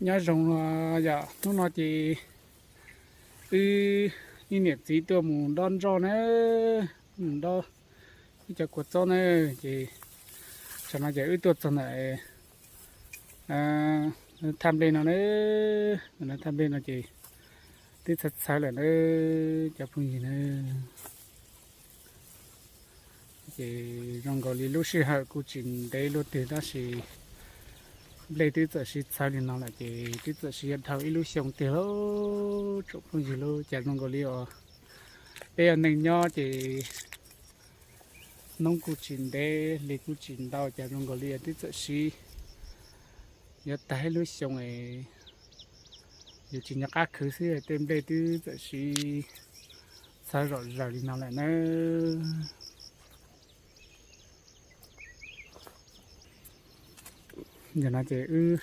Nyob zoo no yom, hnub no ces wb ib niam txiv tuaj mus dob nroj na, mus dob ib cov kua txob na, ces tam no ces wb tuaj txog ntawm thaj nplej no na, thaj nplej no ces twb txhawv txhawv lawm na cov phooj ywg na. Ces zoo nkaus li lub sij hawm kuj tsis ntev luaj twg tab sis nplej twb txawm sib txhawv li no lawm ces twb txawm sib yuav dhau ib lub xyoo tiag lauj tsoom phooj ywg lauj. Cas zoo nkaus li os, peb yog neeg nyob ces hnub kuj tsis ntev hli kuj tsis ntau, cas zoo nkaus li twb txawm sib yuav tag ib lub xyoo es yus tsis nco qab khwv xwb tej nplej twb txawm sib txhawv zom zaws li no lawm na. Nim no ces wb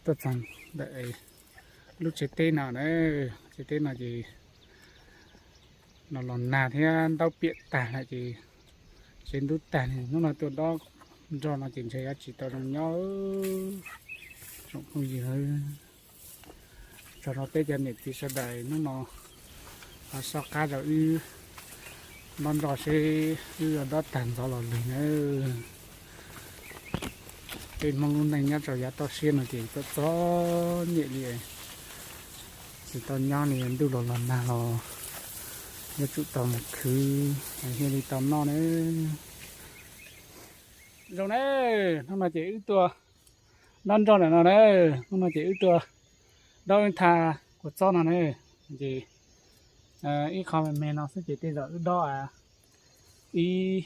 tuaj txog ntawm lub tsev teb no na, tsev teb no ces los los nag thiab ntaub piam tag lawm ces tsev ntub tag li. Hnub no tuaj dob nroj no ces ntshe yuav tsis tau zoo nyob tsoom phooj ywg. Txog no peb cov niam txiv sawv daws hnub no ho soj qab rau wb dob nroj seb wb yuav dob tag ntxov los lig na. Peb Hmoob lub neej nyob rau yav toj siab no ces txom txom nyem li, tsis tau nyob li, ntuj los los nag los yuav tsum tau mus khwv thiaj li tau noj na. Zoo na, hnub no ces wb tuaj dob nroj ntawm no na, hnub no ces wb tuaj dob ib thaj kua txob no na, ces ib qho me me no xwb ces tej zaum wb dob ib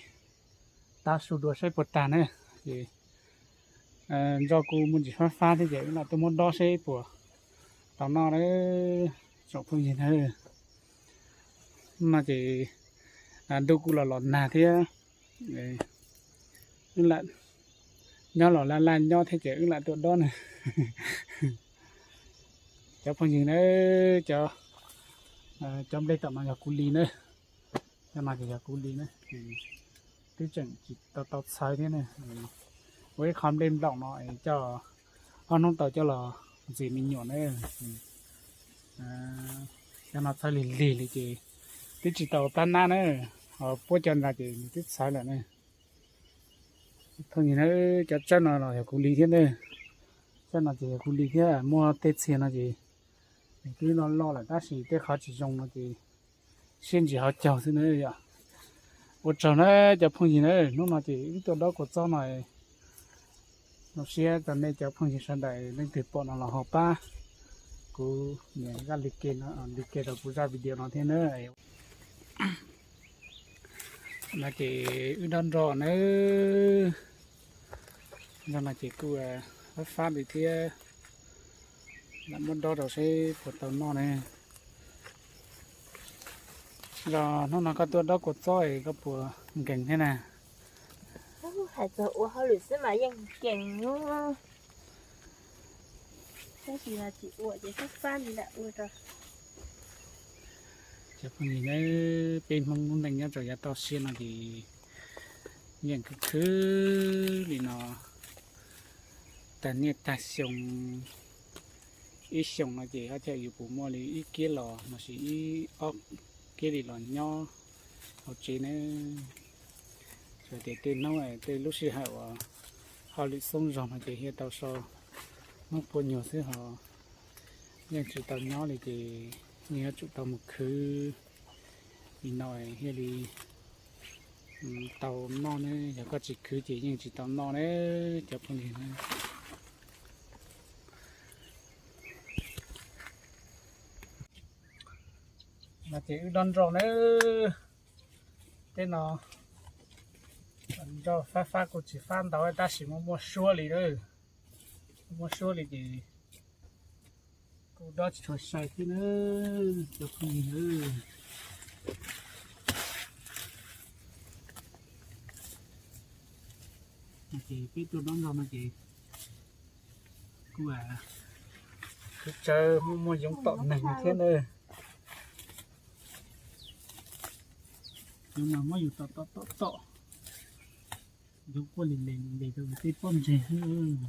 tav su dua saib puas tag na. Ces nroj kuj muaj ntsis fab fab thiab ces wb lam tuaj muab dob seb puas tau noj na tsoom phooj ywg na. No ces ntuj kuj los los nag thiab, wb lam nyob los laj laj nyob thiab ces wb lam tuaj dob na. Cov phooj ywg na, cov, cov nplej tom no yog kuv li na, cov no ces yog kuv li na, twb tseem tsis tau tau txhawv thiab na. Ua ib qho nplej nplaum no es coj ob hnub tau coj los ntxias me nyuam na. Cov no txhawv lig lig li ces twb tsis tau plab nab na, ho puab cov ntawd ces nws twb txhawv lawm na. Phooj ywg na, cov tsawb no los yog kuv li thiab na, tsawb no ces yog kuv li thiab, muaj tej txhia no ces nws twb loj loj lawm tab sis tej qhov tsis zoo no ces siab ntsis hauv caug xwb na yom. Ua tsaug na cov phooj ywg na, hnub no ces wb tuaj dob kua txob no, zoo siab rau nej cov phooj ywg sawv daws leej twg pom no los ho pab kuv nias zaj like, like rau kuv zaj video no thiab na. No ces wb dob nroj nawb, nroj no ces kuj fab fab li thiab, lam muab dob rau seb puas tau noj ne. Los hnub no koj tuaj dob kua txob es koj puas nkees thiab na? Hais txog ua hauj lwm xwb mas yeej nkees, tab sis tsis ua ces fab fab li lam ua rau. Cov phooj ywg na, peb Hmoob lub neej nyob rau yav toj siab no ces yeej khwv khwv li no tag niaj tag xyoo. Ib xyoos no ces haj yam yus puas muaj li ib kiab los los sis ib ob kiab li los nyob hauv tsev ne. Tsuas tias tej hnub tej lub sij hawm uas hauj lwm xoob zog no ces thiaj tau so hnub pua nyuag xwb, ho yeej tsis tau nyob li ces yeej yuav tsum tau mus khwv li no thiaj li tau noj ne. Yog koj tsis khwv ces yeej tsis tau noj ne cov phooj ywg na. No ces wb dob nroj nawb. Tej no nroj fab fab kuj tsis fab ntau tab sis muaj muaj suab li, muaj suab li ces kuj dob tsis tshua sai thiab nawb cov phooj ywg. No ces peb tuaj dob nroj no ces kuj khwv tsawv, muaj muaj yoov tom neeg thiab nawb. Yoov mas muab yus tom tom tom tom, yoov quaj lis les lis les rau yus tej pob ntseg xwb.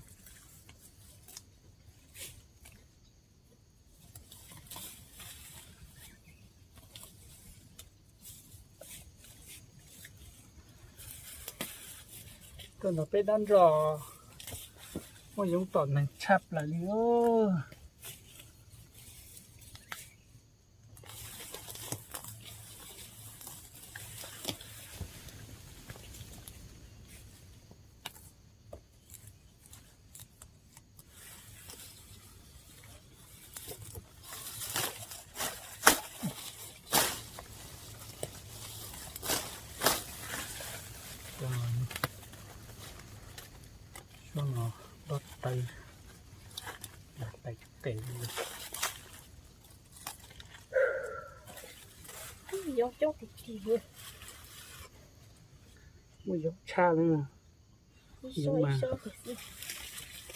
Tuaj nrog peb dob nroj, muaj yoov tom neeg tshaj plaws li os. Suab no dob taw, taw tes. Yoov coob tiag tiag. Muaj yoov tshaj li. Yoov mas,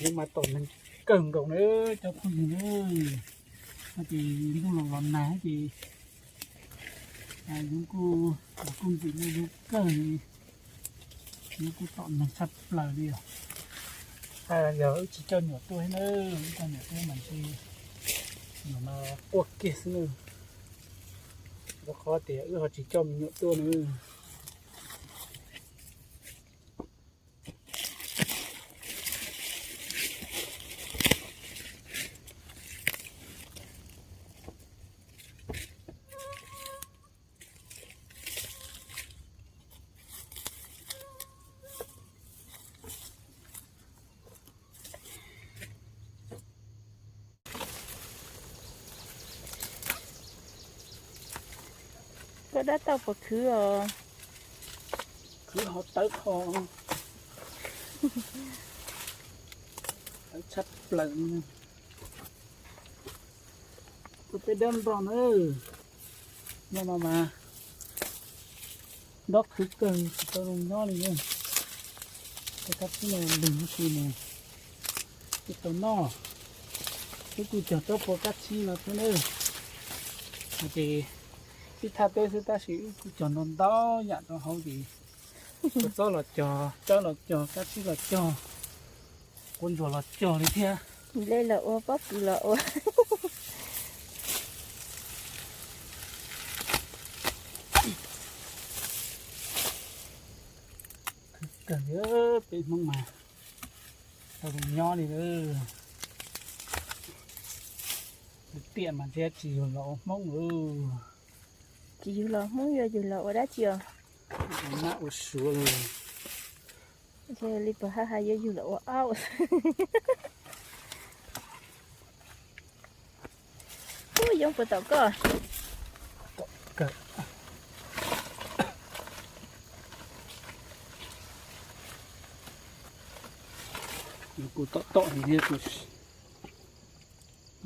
yoov mas tom neeg kawg nkaus na cov phooj ywg na. No ces ntuj los los nag ces yoov kuj, kuj ntxim muaj yoov kawg li. Yoov kuj tom neeg tshaj plaws li os. Yog wb tsis coj nyuam tuaj thiab na, wb coj nyuam tuaj mas ntshe nyuam no quaj kiag xwb na. Rau qhov tias wb ho tsis coj me nyuam tuaj na. Koj dab tauj puas khwv os? Khwv ho tawv kho, tawv tshaj plaws. Ua peb dob nroj na, nroj no mas dob khwv kawg tsis tau zoo nyob li. Tej kab tsib no lwg huv si mus tsis tau noj. Wb kuj cog rab phua kab tsib no thiab na. Ces ib thaj teb xwb tab sis wb kuj cog ntau ntau yam rau hauv ces kua txob los cog, tsawb los cog, kab tsib los cog, kua ntsuag los cog li thiab. Nplej los ua, pob kws los ua. Khwv kawg li, peb Hmoob mas tau zoo nyob li. Tiam mas ntshe tsis yug los ua Hmoob lawm. Tsis yug los Hmoob yuav yug los ua dab tsi os? Ua nab ua suav li. Ntshe li puas haj hais yuav yug los ua aub. Ub, yoov puas tom koj? Kuv tom tom li thiab, kuv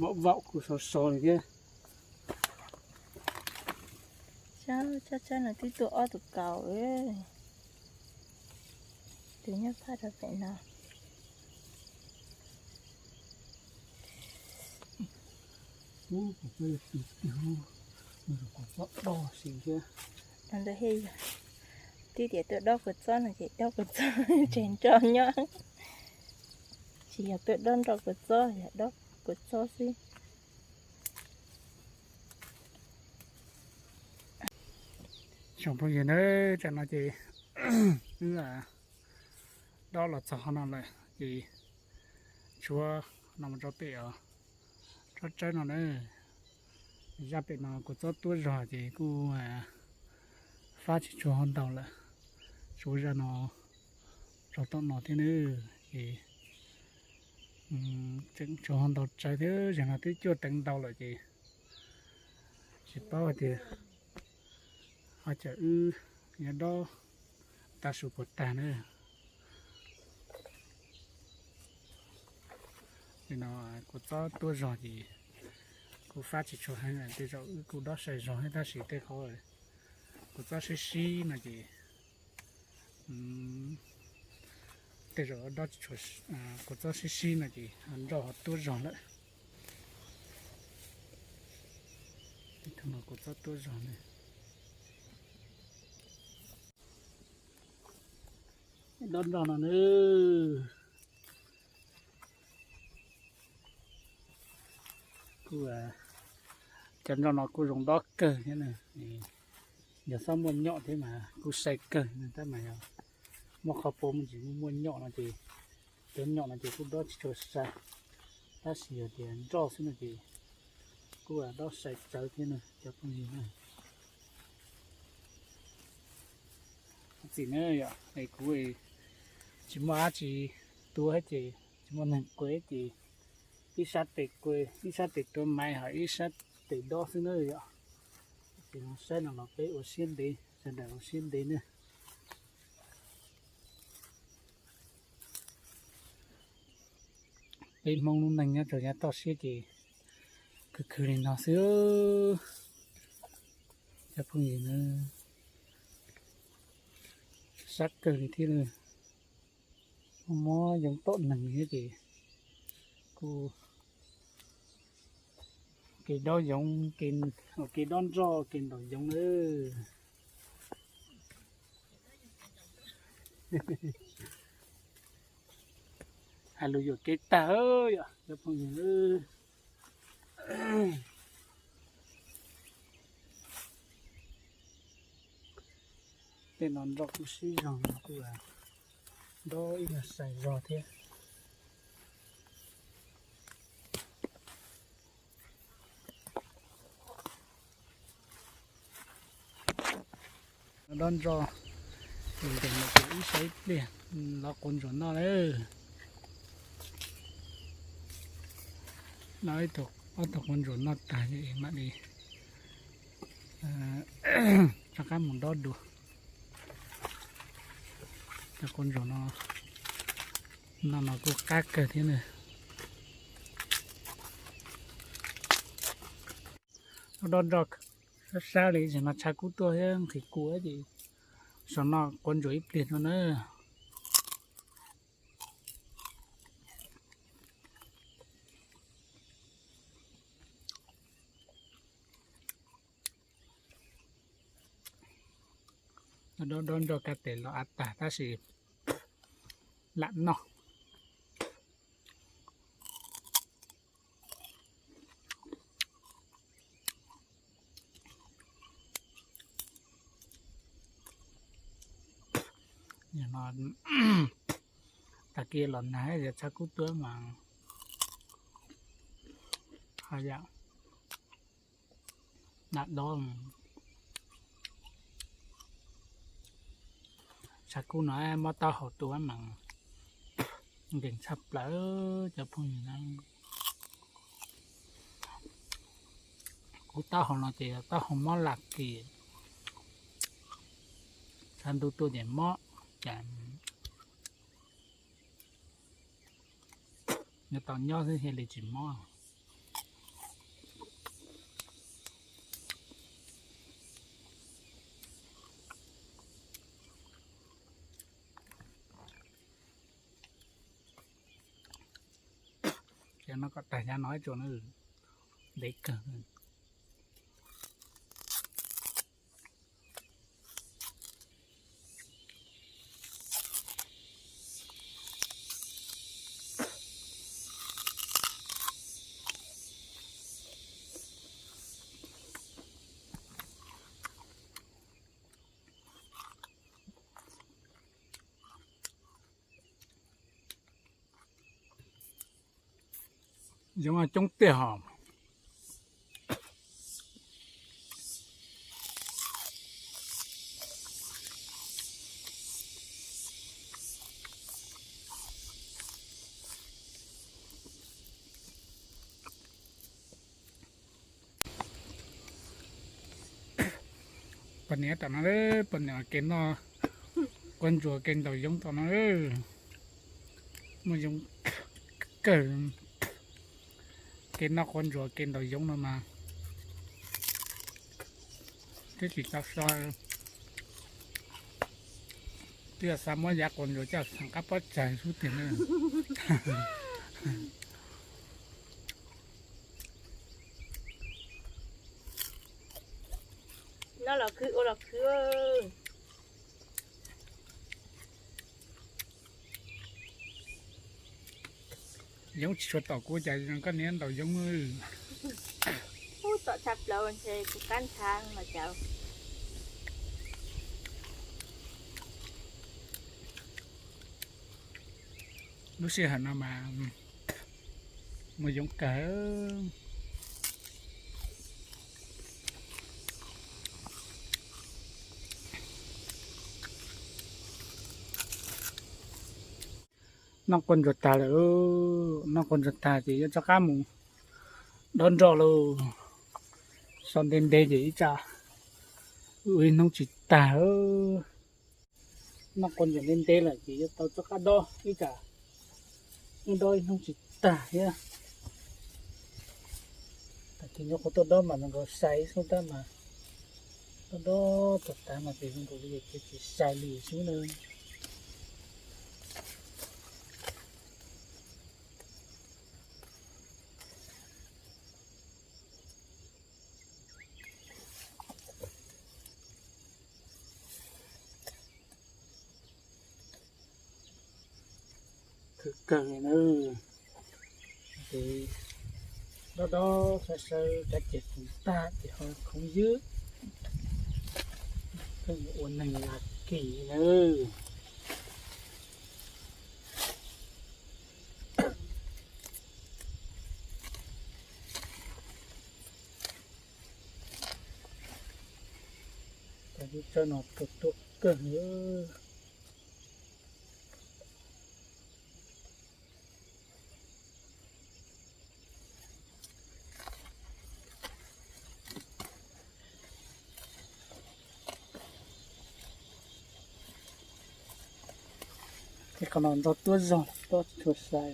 vaum vaum kuv so so li thiab. Tsab tsab no twb tuaj ob tug kaus. Tus nyob phab rau pem no. Ntawd he, twb tias tuaj dob kua txob no ces dob kua txob tseem nrog nyob. Tsis yog tuaj dob nroj kua txob, yog dob kua txob xwb. Tsoom phooj ywg na, tam no ces wb dob los txog qhov no lawm ces tshuav no mus rau pem os, tsob tsawb no na. Zaj pem no kua txob tuab zog ces kuj fab tsis tshua ho ntau lawm, tshuav zaj no rau tom no thiab na. Ces tseem tshuav ho ntau tsawb thiab, zaum no twb cuaj teev ntau lawm ces tsis paub hais tias ho cas wb yuav dob tav su puas tag na. Li no kua txob tuab zog ces kuj fab tsis tshua heev, tej zaum wb kuj dob sai zog thiab tab sis tej qhov kua txob sib sib no ces tej zaum dob tsis tshua, kua txob sib sib no ces nroj ho tuab zog lawm. Tej tug no kua txob tuab zog ne. Dob nroj no na. Kuj, cov nroj no kuj zoo dob kawg thiab na. Yog txhob muaj nyom thiab mas kuj sai kawg tab mas yog muaj qhov puas muaj ntsis muaj muaj nyom no ces, cov nyom no ces kuj dob tsis tshua sai, tab sis yog tias nroj xwb no ces kuj dob sai tsawv thiab na cov phooj ywg na. Txim na yom, es kuv tsis muaj dab tsi tua thiab ces tsis muaj neeg kuj ces ib sab tes kuj ib sab tes tua maiv ho ib sab tes dob xwb na yom. Ces saib no los peb ua siab ntev, sawv daws ua siab ntev na. Peb Hmoob lub neej nyob rau yav toj siab ces khwv khwv li no xwb cov phooj ywg na. Sab kawg li thiab, muab yoov tom neeg thiab ces kuj kev dob yoov, kev dob nroj, kev ntaus yoov na. Hais lus yuam kev tag yom cov phooj ywg. Tej no nroj kuj sib zog no kuj dob ib yam sai zog thiab. Dob nroj, ntees no ces ib sab ib pliag los quav ntsuas noj lawm. Noj ob tug quav ntsuas noj tag mam li rov qab mus dob dua. Cov quav ntsuas no, noj no kuj qab kawg thiab na. Dob nroj sab sab li, tam sim no tshav kub tuaj thiab nqhis kub ces saum no quav ntsuas ib pliag no na. Dob nroj kaj tes los av tag tab sis lam noj. Tag kis los nag yog tshav kub tuaj mas haj yam nag dob. Tshav kub no muab taub hau tua mas nkees tshaj plaws cov phooj ywg na. Kuv taub hau no ces yog taub hau mob lam kis, tshav ntuj tuaj ces mob ces nyob tau nyob xwb thiaj li tsis mob. Ces no kom tag yam no tsuas ntev kawg. Yoov coob tiag hos. Poj niam tom no, poj niam kev noj quav ntsuas kev ntaus yoov tom no. Muaj yoov kawg, kev noj quav ntsuas kev ntaus yoov no mas twb tsis tau so, twb yog xav muab yav quav ntsuas coj xeem qab pob tsaig xwb tiag na. Noj los khwv ua los khwv. Yoov tsis tshua tom kuv cas koj niam ntaus yoov. Ub, tom tshaj plaws ntshe kuv qab ntshav los cas. Lub sij hawm no mas mus yoov kawg. Noj quav ntsuag tag lawm, noj quav ntsuag tag ces yuav rov qab mus dob nroj lauj. So ntev ntev ces ib tsam ua ib hnub tsis tag. Noj quav ntsuag ntev ntev lawm ces yuav tau rov qab dob ib tsam, dob ib hnub tsis tag thiab. Tag kis nyuam qhuav tuaj dob mas zoo nkaus sai xwb tab mas, dob dob tag tas mas ces zoo nkaus li ces tsis sai li xwb na. Khwv kawg li na. Ces dob dob sawv sawv kav ces khoom tag ces ho khoom ywb, pheej mus ua neeg lam kim na. Cov tub tsawb no tuaj tuaj kawg li. Tej qhov no nrog tuab zog tuab tshua sai.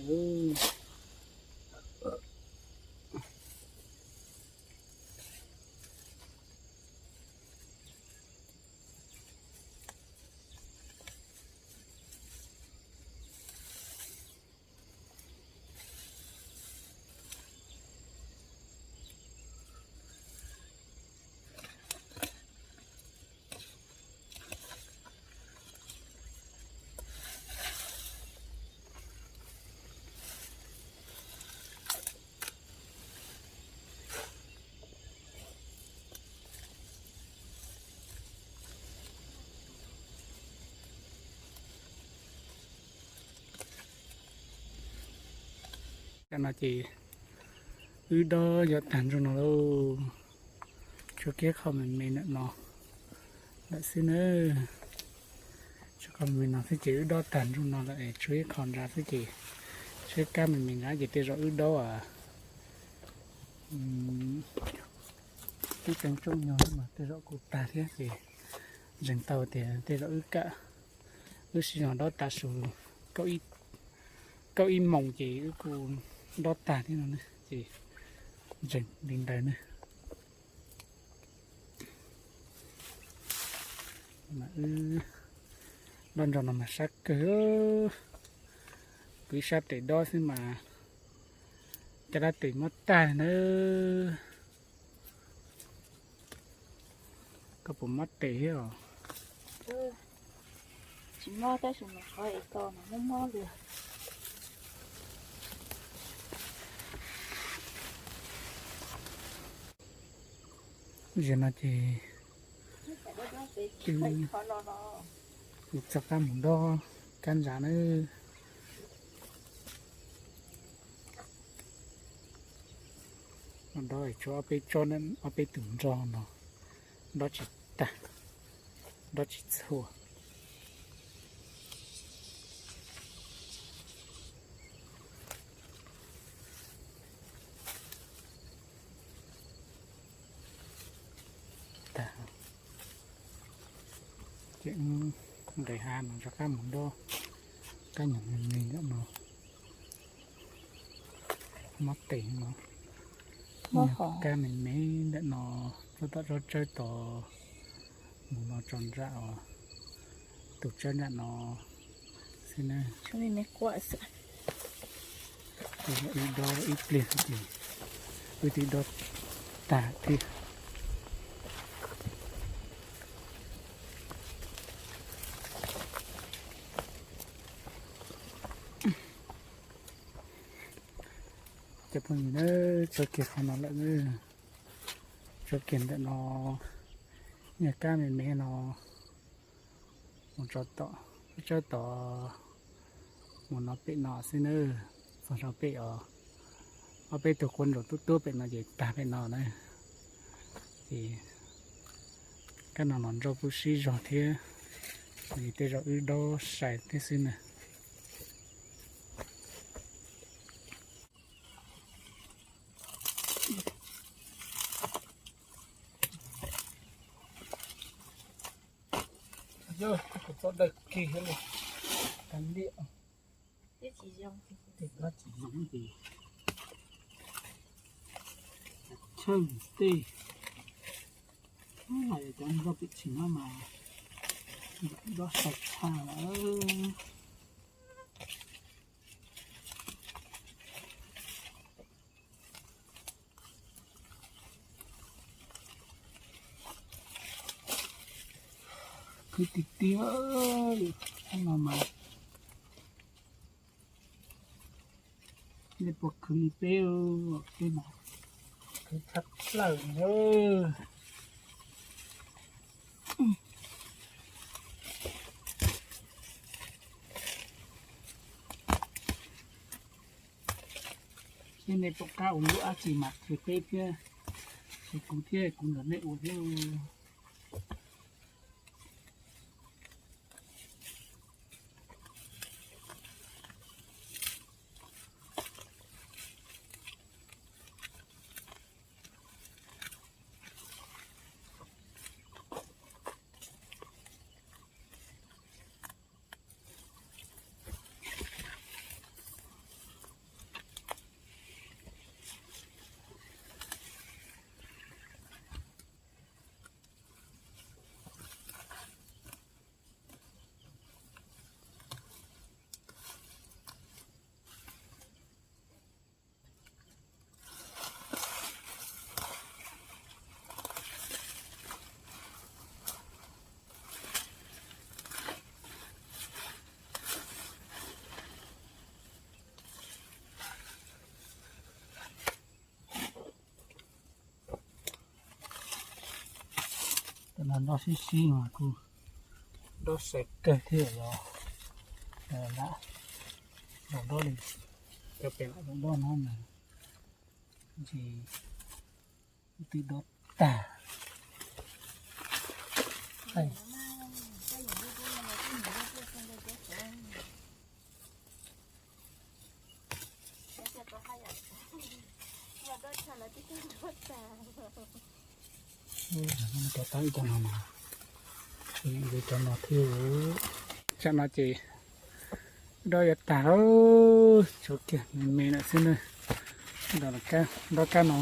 Cov no ces wb dob yuav tag nrho no lauj. Tshuav kiag qhov me me ntawm no lawm xwb na. Tshuav qhov me me no xwb ces wb dob tag nrho no lawm es tshuav ib qho nrad xwb ces, tshuav ib kab me me nrad ces tej zaum wb dob ib teev tsooj nyog mas tej zaum kuj tag thiab ces ntseeg tau tias tej zaum wb kam, wb sib zog dob tav su kaum ib moos ces wb kuj dob tag thiab no ces ntseeg li ntawd ne. Mas wb dob nroj no mas sab kawg, kuv ib sab tes dob xwb mas caj dab tes mob tag na. Koj puas mob tes thiab os? Tsis mob tab sis mas qhov es ko mas mob mob li. Zaum no ces kuv rov qab mus dob kab ntsa nawb. Dob tshuav ob peb tsob, ob peb tus nroj no dob tsis tag, dob tsis txhua. Tag, ces nqis hav no rov qab mus dob kab nyuag me me ntawm no. Mob tes no, kab me me ntawm no, tsob tom tsob tsawb tod mus no tso nram os, tus tsawb nram no xwb na. Wb dob ib pliag xwb ces wb twb dob tag thiab. Cov phooj ywg na, tso kiag qhov no lawm, tso kiag ntawm no, nyuag kab me me no mus tso tom, tsawb tom Mus no pem no xwb na, txog rau pem os, ob peb tug quav ntsaum tuab tuab pem no ces tag pem no na. Ces kab no los nroj kuj sib zog thiab, tej zaum wb dob sai thiab xwb na. Kuv txob dawb kiag li, tag liam. Tej no tsis zoo ces tsheej tej, mas cov nroj pem tsis no mas dob sai tshaj lawm. Khwv tiag tiag, no mas nej puas khwv li peb, peb mas khwv tshaj plaws na. Seb nej pom qab ua lub dab tsi mas qhia peb thiab, qhia kuv thiab kuv nrog nej ua thiab. Tej no nroj sib sib mas kuj dob sai kawg thiab os. Lam los dob li, cov pem lam los dob no mas ntshe twb dob tag. Rau tau ib co no mas, cov no thiab. Tsam no ces dob yuav tag lawm, tshuav kiag me me lawm xwb na. Dob kab no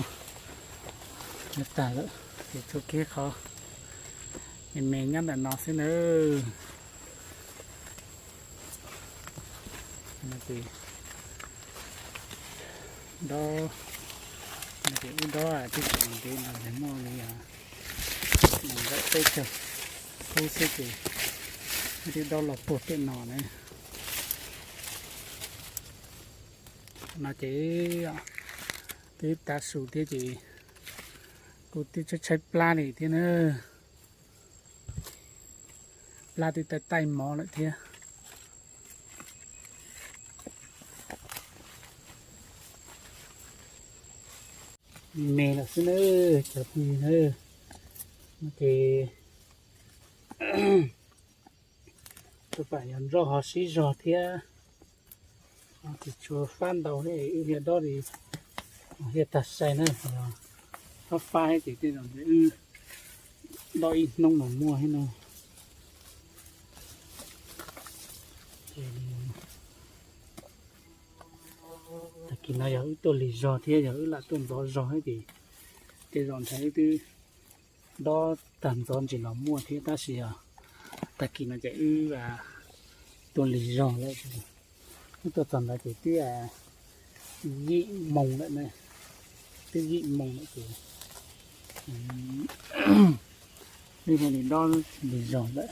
yuav tag lawm, ces tshuav kiag qhov me me nyob ntawm no xwb na. Ces dob, ces wb dob twb tsis ntev no, muaj li nees nkaum peb caug phút xwb ces wb twb dob los puag pem no na. No ces twb tav su thiab ces kuj twb tshaib tshaib plab li thiab na. Plab twb taij taij mov lawm thiab. Me me lawm xwb na, cov phooj ywg na. No ces tus pam yog nroj ho sib zog thiab, tsis tshua fab ntau thiab, wb thiaj dob li thiaj tag sai na. Fab fab ces tej zaum wb dob ib hnub los muaj thiab no. Tag kis no yog wb tuaj lig zog thiab yog wb lam tuaj ntxov zog thiab ces tej zaum ntshai wb twb dob tag ntxov ntsis los muaj thiab, tab sis yog tag kis no ces wb tuaj lig zog lawm. Wb tuaj txog ntawd ces twb yim moo lawm na, twb yim moo lawm ces wb thiaj li dob lig zog lawm.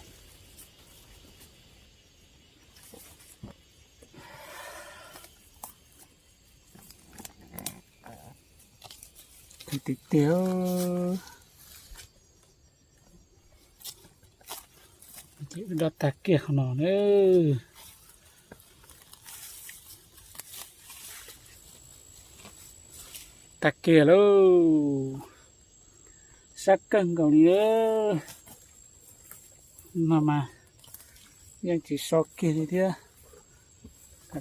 Tiag tiag, ces wb dob tag kiag qhov no na. Tag kiag lauj, sab kawg nkaus li. No mas yeej tsis so kiag li thiab,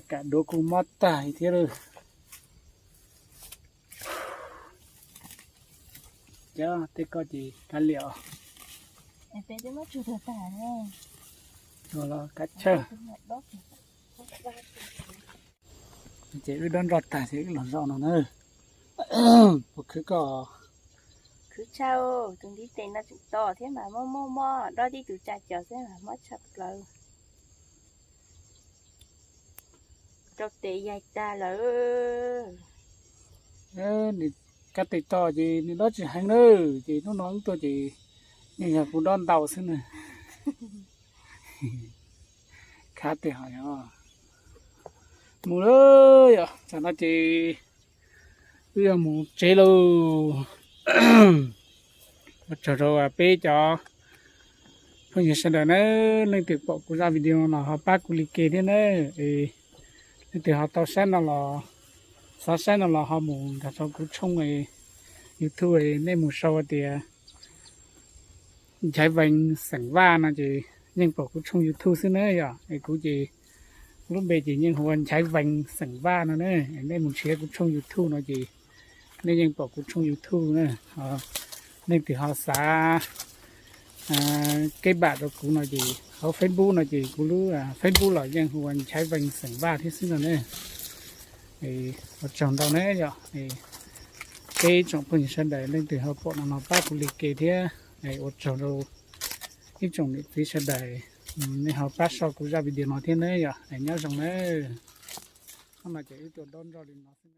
kam duav kuj mob tag li thiab lauj. Cov tej ko ces kav liam os. Los kav chawj. Ces wb dob nroj tag ces wb los zaum no na. Puas khwv koj? Khwv tshaj, tus ntiv tes no tseem to thiab mas mob mob mob, dob tib tus tsa cos xwb mas mob tshaj plaws. Rau tes yaig tag lawm. Nws kab tes to ces nws dob tsis heev na, ces hnub no wb tuaj ces yeej yog kuv dob ntau xwb na. Khav tes ho yog mus lawm yom, tsam no ces wb yuav mus tsev lauj. Ua tsaug rau peb cov phooj ywg sawv daws na, leej twg pom kuv zaj video no ho pab kuv like thiab na. Es leej twg ho tau saib no los, xav saib no los ho mus nrog rau kuv tshooj YouTube, nej mus sau tias Nchaiv Vees xeem Vaj no ces yeej pom kuv tshooj YouTube xwb na yom. Es kuv ces, kuv lub npe ces yeej hu ua Nchaiv Vees xeem Vaj no na. Nej mus nrhiav kuv tshooj YouTube no ces nej yeej pom kuv tshooj YouTube na. Leej twg ho xav keb npam rau kuv no ces hauv Facebook no ces kuv lub Facebook los yeej hu ua Nchaiv Vees xeem Vaj thiab xwb no ne. Ua tsaug ntau ne yom. Peb tsoom phooj ywg sawv daws leej twg ho pom no no pab kuv like thiab. Ua tsaug rau ib tsoom niam txiv sawv daws, nej ho pab sau kuv zaj video no thiab ne yom. Nyob zoo na. Hnub no ces wb tuaj dob nroj li no xwb.